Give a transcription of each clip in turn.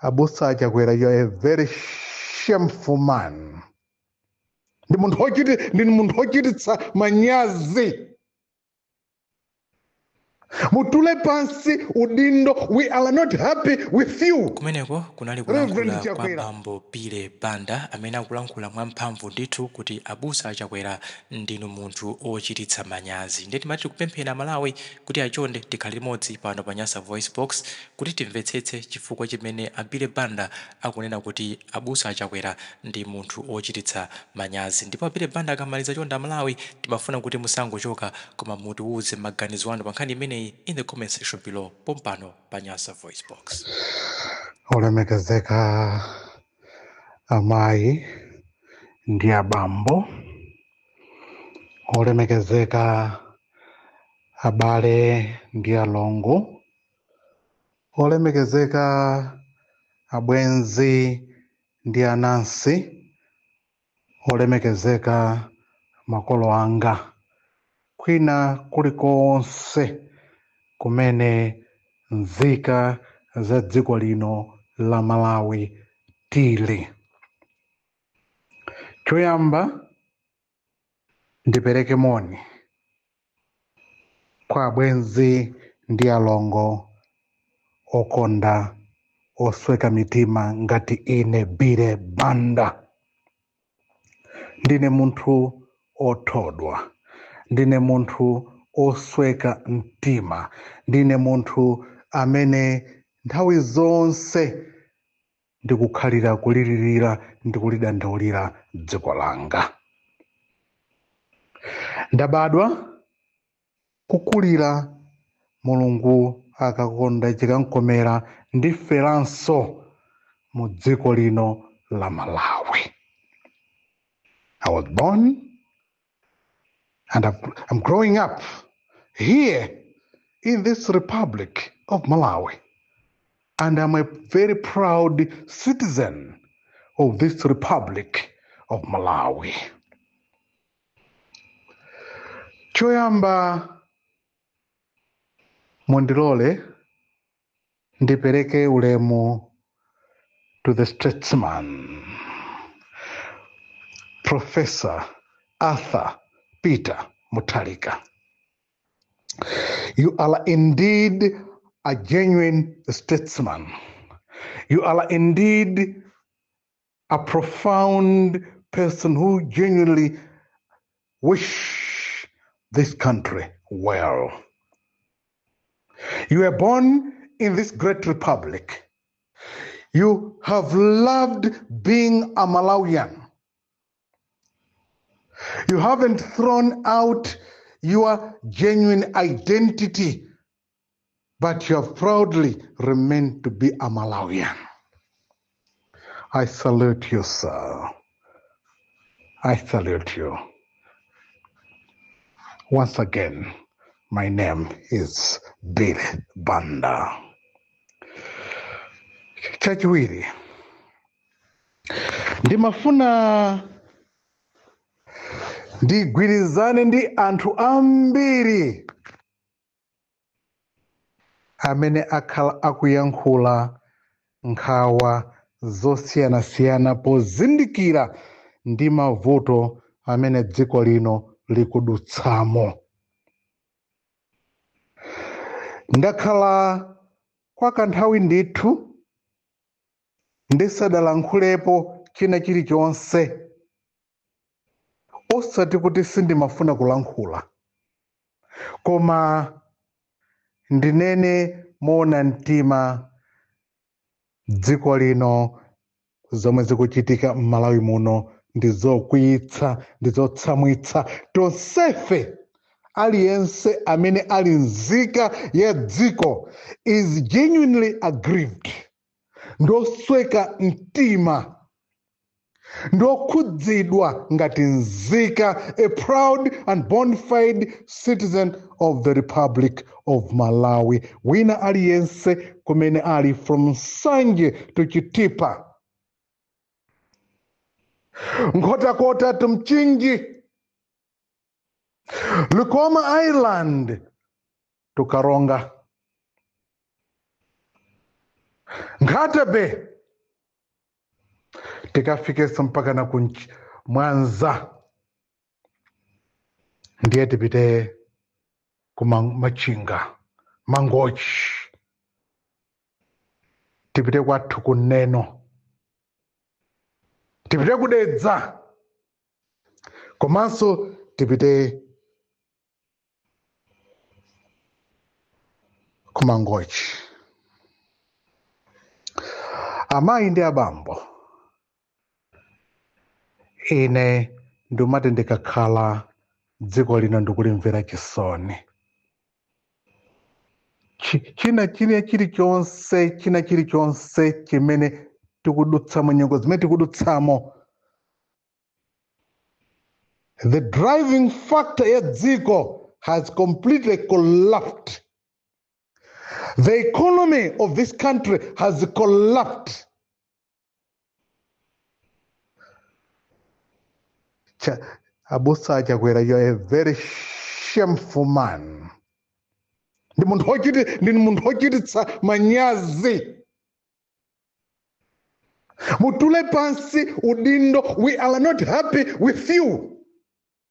Abusa Chakwera, you are a very shameful man. Ndi munthu wochititsa manyazi. Mutule pansi udindo. We are not happy with you. Kumeneko kunali Reverend kulankhula kwa Chakwera. Bambo Billy Banda amene akulankhula mwamphamvu ndithu kuti abusa a Chakwera ndinu munthu ochititsa manyazi. Ndiye timati tikupempheni Amalawi kuti achonde tikhale limodzi pano pa Nyasa VoiceBox kuti timvetsetse chifukwa chimene a Billy Banda akunena kuti abusa a Chakwera ndi munthu ochititsa manyazi. Ndipo a Billy Banda akamaliza chonde Amalawi timafuna kuti musangochoka koma mutiuze maganizo anu pa nkhani imeneyi in the comment section below pompano pa Nyasa VoiceBox. Olemekezeka amayi ndi abambo, olemekezeka abale ndi alongo, olemekezeka abwenzi ndi anansi, olemekezeka makolo anga, kwina kulikonse kumene nzika za dziko lino la Malawi tili. Choyamba ndipereke moni kwa abwenzi ndi alongo okonda osweka mitima ngati ine Billy Banda. Ndine munthu othodwa, ndine munthu osweka mtima, ndine munthu amene nthawi zonse ndikukhalira kulilirira ndi kulidandaulira dziko langa. Ndabadwa kukulira, Mulungu akakonda chikankomera ndiferanso mu dziko lino la Malawi. I was born and I'm growing up here in this Republic of Malawi, and I'm a very proud citizen of this Republic of Malawi. Choyamba mundilole ndipereke ulemu to the statesman, Professor Arthur Peter Mutharika. You are indeed a genuine statesman. You are indeed a profound person who genuinely wish this country well. You were born in this great republic. You have loved being a Malawian. You haven't thrown out your genuine identity, but you have proudly remained to be a Malawian. I salute you, sir. I salute you. Once again, my name is Billy Banda. Chachiwiri, ndimafuna ndigwirizane ndi anthu ambiri amene akhala akuyankhula nkhawa zosiyanasiyana pozindikira ndi mavuto amene dziko lino likudutsamo. Ndakhala kwa kanthawi ndithu ndisadalankhulapo china chilichonse, osati kuti sindimafuna kulankhula, koma ndinene moona mtima dziko lino zomwe zikuchitika m'Malawi muno ndi zokwiyitsa, ndi zotsamwitsa tonsefe. Aliyense amene ali nzika ya dziko is genuinely aggrieved, ndosweka mtima, ndokhudzidwa ngati nzika, a proud and bona fide citizen of the Republic of Malawi. Wina aliyense kumene ali, from Nsanje to Chitipa, Nkhotakota to Mchinji, Likoma Island to Karonga, Nkhata Bay, tikafikenso mpaka na ku Mwanza, ndiye tipite ku Machinga, Mangochi, tipite kwathu kuneno, tipite kudedza, komanso tipite kumangochi. Amayi ndi abambo, ine ndumati ndikakhala dziko lino ndikulimvera chisoni. China chine chilichonse, china chilichonse chimene tikudutsamo, nyengo zimene tikudutsamo, the driving factor ya dziko has completely collapsed. The economy of this country has collapsed. Abusa Chakwera, you are a very shameful man. Ndi munthu wochititsa manyazi. Mutule pansi udindo. We are not happy with you,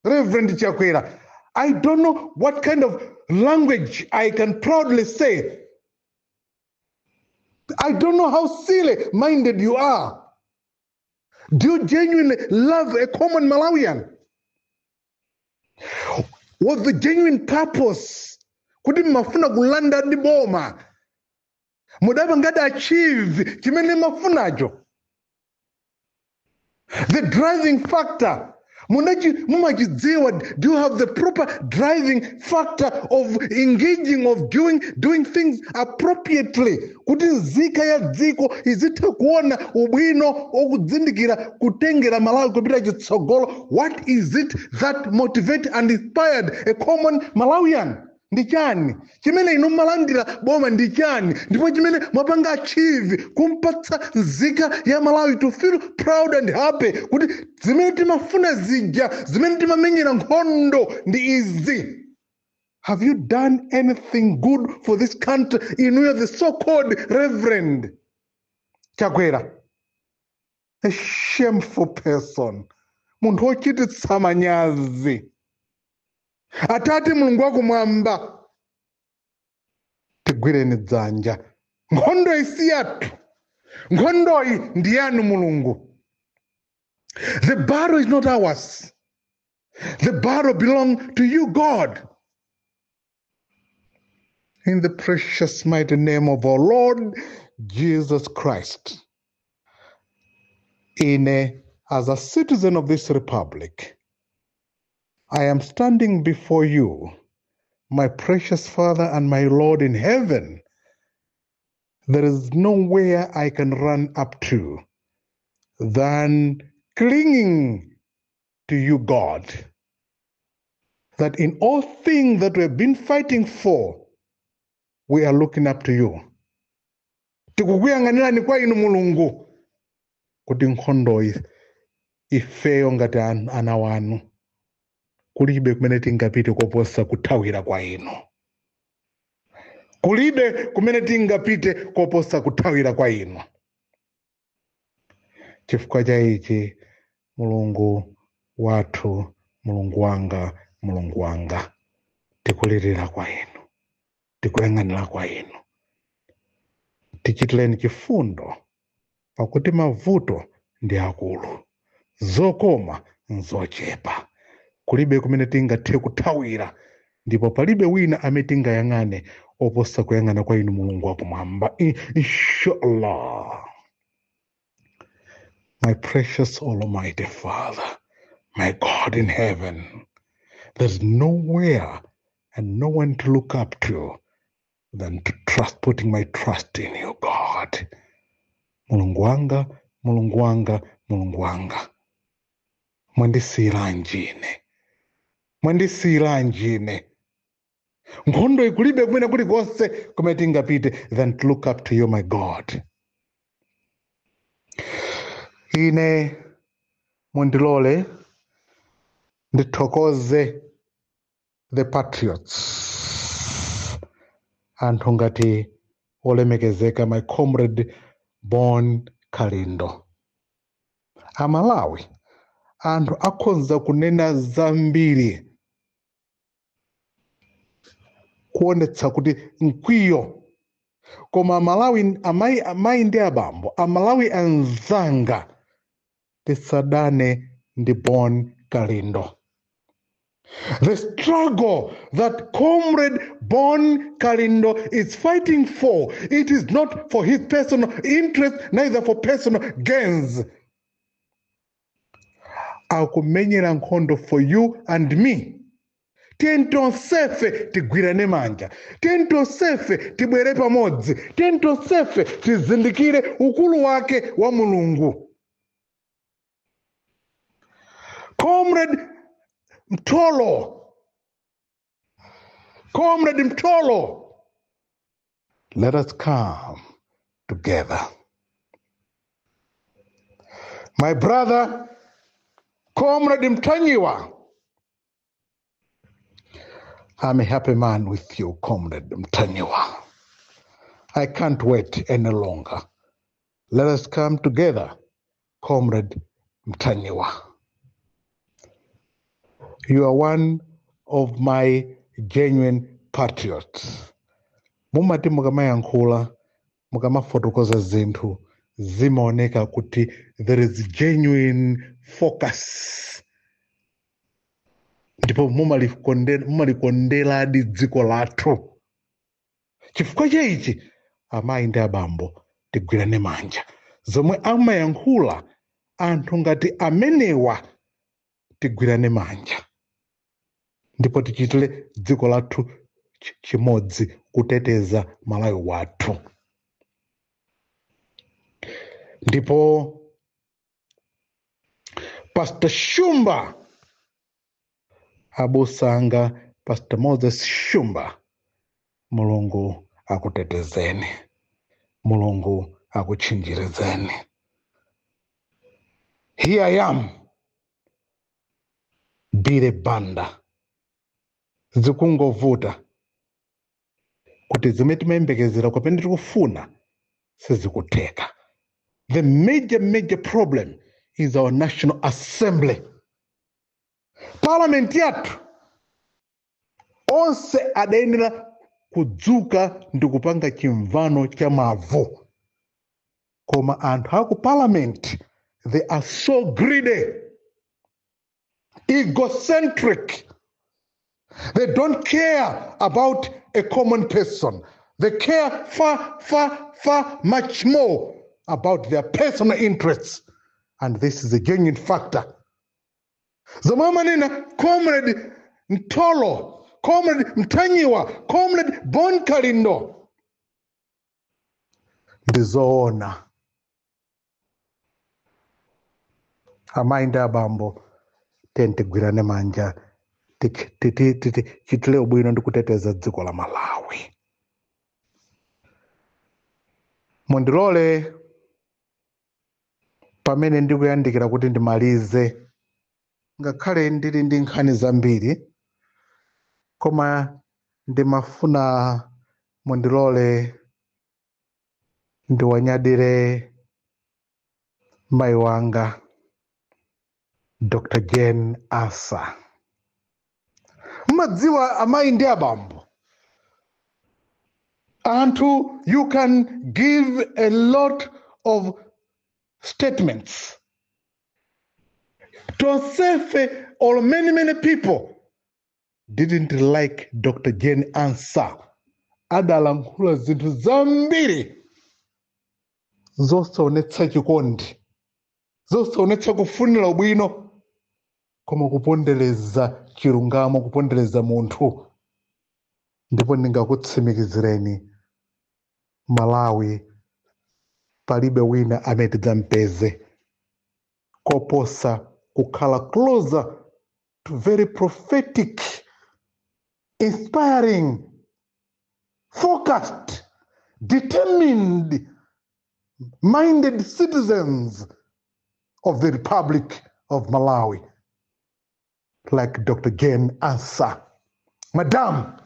Reverend Chakwera. I don't know what kind of language I can proudly say. I don't know how silly-minded you are. Do you genuinely love a common Malawian? What's the genuine purpose? Kuti mafuna kulanda ndi boma. Mudaba ngati achieve chimene mafunacho. The driving factor. Mumachidziwa, do you have the proper driving factor of engaging, of doing things appropriately? Kuti nzika ya dziko izithe kuona ubwino okudzindikira kutengera Malawi kupita chitsogolo. What is it that motivate and inspired a common Malawian? Ndi chani chimene inu mmalandira boma? Ndi chani ndipo chimene mwapanga achieve kumpatsa nzika ya Malawi to feel proud and happy kuti zimene timafuna zija, zimene timamenyera nkhondo ndi izi? Have you done anything good for this country? Inuyo, the so-called Reverend Chakwera, a shameful person, munthu wochititsa manyazi. Atate Mulungu wakumwamba, tigwireni dzanja. Nkhondo isi yathu, nkhondoyi ndi yanu Mulungu. The battle is not ours. The battle belongs to you, God. In the precious mighty name of our Lord Jesus Christ, as a citizen of this republic, I am standing before you, my precious Father and my Lord in heaven. There is nowhere I can run up to than clinging to you, God, that in all things that we have been fighting for, we are looking up to you. Tikukuyang'anirani kwa inu Mulungu, kuti nkhondo ifeyo ngati ana wanu kulibe kumene tingapite koposa kuthawira kwa inu. Kulibe kumene tingapite koposa kuthawira kwa inu. Chifukwa cha ichi, Mulungu wathu, Mulungu wanga, Mulungu wanga, tikulirira kwa inu, tikuyang'anira kwa inu. Tichitireni chifundo, pakuti mavuto ndi akulu, zokoma nzochepa. Kulibe kumene tingathe kuthawira, ndipo palibe wina amene tingayang'ane oposa kuyang'ana kwa inu Mulungu wakumwamba. Inshallah. My precious Almighty Father, my God in heaven, there's nowhere and no one to look up to than to trust, putting my trust in you, God. Mulungu wanga, Mulungu wanga, Mulungu wanga. Mwandisiyiranji ine? Mwandisiyiranji ine? Nkhondo ikulibe kumene kulikonse kumene tingapite than to look up to you, my God. Ine mundilole ndithokoze the patriots, anthu ngati olemekezeka my comrade Bon Kalindo. Amalawi, anthu akhonza kunena zambiri kuonetsa kuti mkwiyo, koma Amalawi, amayi ndi abambo, Amalawi anzanga, tisadane ndi Bon Kalindo. The struggle that Comrade Bon Kalindo is fighting for, it is not for his personal interest, neither for personal gains. Akumenyera nkhondo for you and me. Tiyeni tonsefe tigwirane manja, tiyeni tonsefe tibwere pamodzi, tiyeni tonsefe tizindikire ukulu wake wa Mulungu. Comrade Mtolo, Comrade Mtolo, let us come together. My brother, Comrade Mtanyiwa, I'm a happy man with you, Comrade Mtanyiwa. I can't wait any longer. Let us come together, Comrade Mtanyiwa. You are one of my genuine patriots. Mumati mukamayankhula, mukamafotokoza zinthu, zimaoneka kuti there is genuine focus. Ndipo mumalikonderadi dziko lathu. Chifukwa chaichi, amayi ndi abambo, tigwirane manja. Zomwe amayankhula anthu ngati amenewa, tigwirane manja. Ndipo tichitire dziko lathu chimodzi, kuteteza Malawi wathu. Ndipo Pastor Shumba, abusanga Pastor Moses Shumba, Mulungu akutetezeni, Mulungu akutchinjirizeni. Here I am, Billy Banda. Zikungovuta kuti zimene timayembekezera kapena tikufuna sizikutheka. The major, major problem is our National Assembly. Parliament yathu onse adayenera kudzuka ndi kupanga chimvano cha mavu, koma anthu aku parliament, they are so greedy, egocentric. They don't care about a common person. They care far, far, far much more about their personal interests. And this is a genuine factor. Zomwe amanena Comrade Mtolo, Comrade Mtanyiwa, Comrade Bon Kalindo, ndizoona. Amayi ndi abambo, tigwirane manja, tichitire ubwino ndi kuteteza dziko la Malawi. Mundilole pamene ndikuyandikira kuti ndimalize, ngakhale ndili ndi nkhani zambiri, koma ndimafuna mundilole ndiwanyadire mayi wanga Dr. Jane Ansah. Mmadziwa amayi ndi abambo, anthu, you can give a lot of statements. Tonsefe or many, many people didn't like Dr. Jane Ansah. Adalankhula zinthu zambiri zosaonetsa chikondi, zosaonetsa kufunira ubwino, koma kupondereza chilungamo, kupondereza munthu. Ndipo ndingakutsimikizireni, Malawi palibe wina amene tidzampeze koposa kukhala closer to very prophetic, inspiring, focused, determined, minded citizens of the Republic of Malawi, like Dr. Jane Ansah. Madam,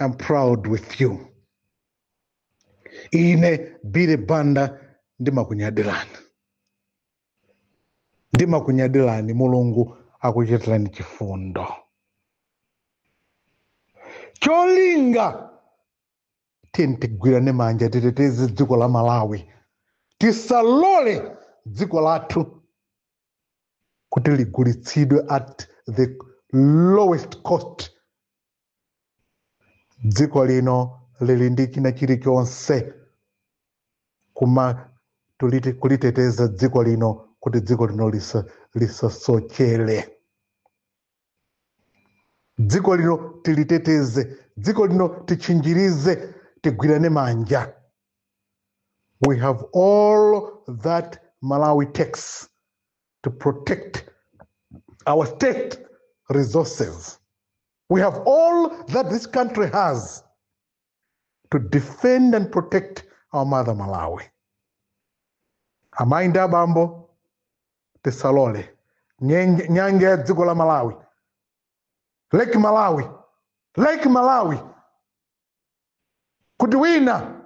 I'm proud with you. Ine Billy Banda Ndimakunyadirani, ndimakunyadirani. Mulungu akuchitirani chifundo. Cholinga tiyeni tigwirane manja, titeteze dziko la Malawi. Tisalole dziko lathu kuti ligulitsidwe at the lowest cost. Dziko lino lili ndi china chilichonse kuma kuliteteza dziko lino kuti dziko lino lisasochere. Dziko lino tiliteteze, dziko lino tichinjirize, tigwirane manja. We have all that Malawi takes to protect our state resources. We have all that this country has to defend and protect our mother Malawi. Amayi ndi abambo, tisalole nyanja ya dziko la Malawi, Lake Malawi, Lake Malawi, kuti wina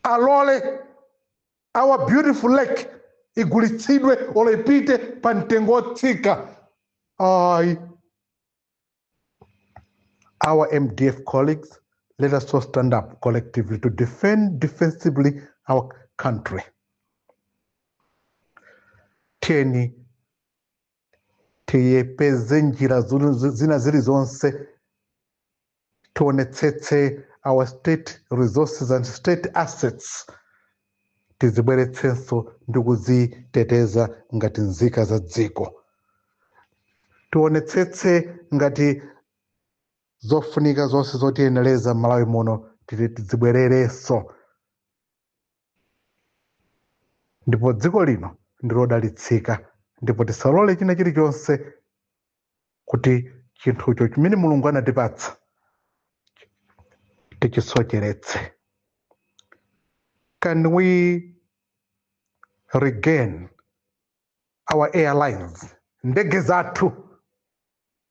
alole our beautiful lake igulitsidwe olo ipite pa mtengo wotsika. Ayi. Our MDF colleagues, let us all stand up collectively to defend defensively our country. Tiyeni tiyepeze njira zina zilizonse, tionetsetse our state resources and state assets tizibweretsenso ndi kuziteteza ngati nzika za dziko. Tionetsetse ngati zofunika zonse zotiyenereza m'Malawi muno tizibwererenso, ndipo dziko lino ndilodalitsika, ndipo tisalole china chilichonse kuti chinthucho chimene Mulungu anatipatsa tichisocheretse. Can we regain our airlines? Ndege zathu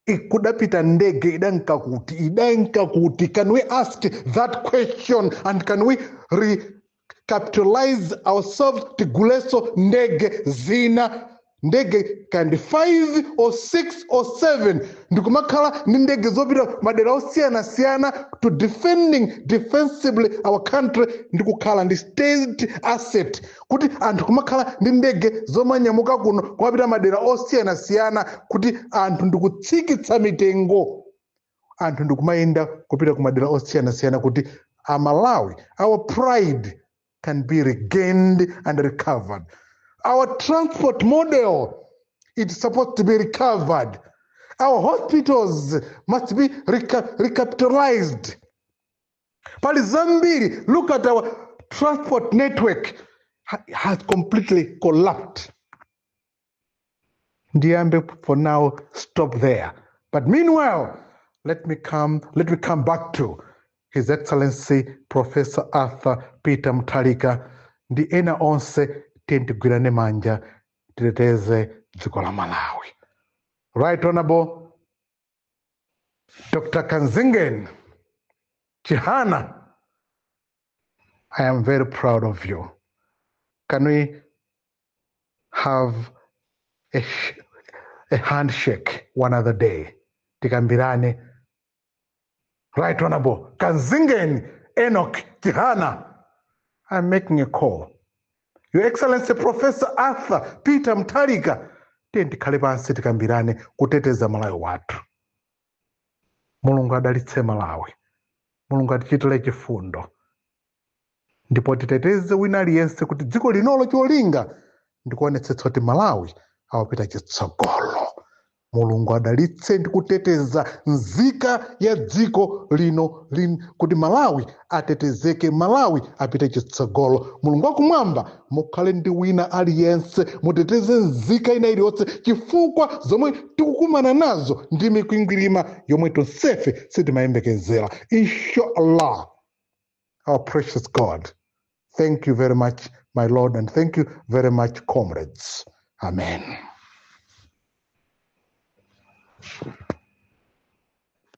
ikudapita, ndege idanka kuti, idanka kuti? Can we ask that question and can we recapitalize ourselves, tiguleso ndege zina, ndege kandi 5 or 6 or 7, ndikumakhala ndi ndege zopita madera osiyanasiyana to defending defensively our country, ndikukhala ndi state asset kuti anthu kumakhala ndi ndege zomanyamuka kuno kumapita madera osiyanasiyana, kuti anthu ndikutsikitsa mitengo, anthu ndikumayenda kupita ku madera osiyanasiyana, kuti Amalawi, our pride can be regained and recovered. Our transport model, it's supposed to be recovered. Our hospitals must be recapitalized. Pali zambiri. Look at our transport network has completely collapsed. Ndiyambe for now, stop there. But meanwhile, let me come back to His Excellency Professor Arthur Peter Mutharika ndi ena onse. Tiye tigwirane manja, titeteze dziko la Malawi. Right Honorable Dr. Kanzingen Chihana, I am very proud of you. Can we have a handshake one other day, tikambirane? Right Honorable Kanzingen Enoch Chihana, I'm making a call. Your Excellency Professor Arthur Peter Mutharika, tiye tikhale pansi tikambirane kuteteza Malawi wathu. Mulungu adalitse Malawi, Mulungu atichitire chifundo, ndipo titeteze wina aliyense kuti dziko linolo cholinga ndikuonetsetsa kuti Malawi awapita chitsogolo. Mulungu adalitse ndi kuteteza nzika ya dziko lino kuti Malawi atetezeke, Malawi apite chitsogolo. Mulungu wakumwamba mukhale ndi wina aliyense, muteteze nzika ina iliyonse, chifukwa zomwe tikukumana nazo ndi mikwingwirima yomwe tonsefe sitimayembekezera. Inshallah, our precious God. Thank you very much, my Lord, and thank you very much, comrades. Amen.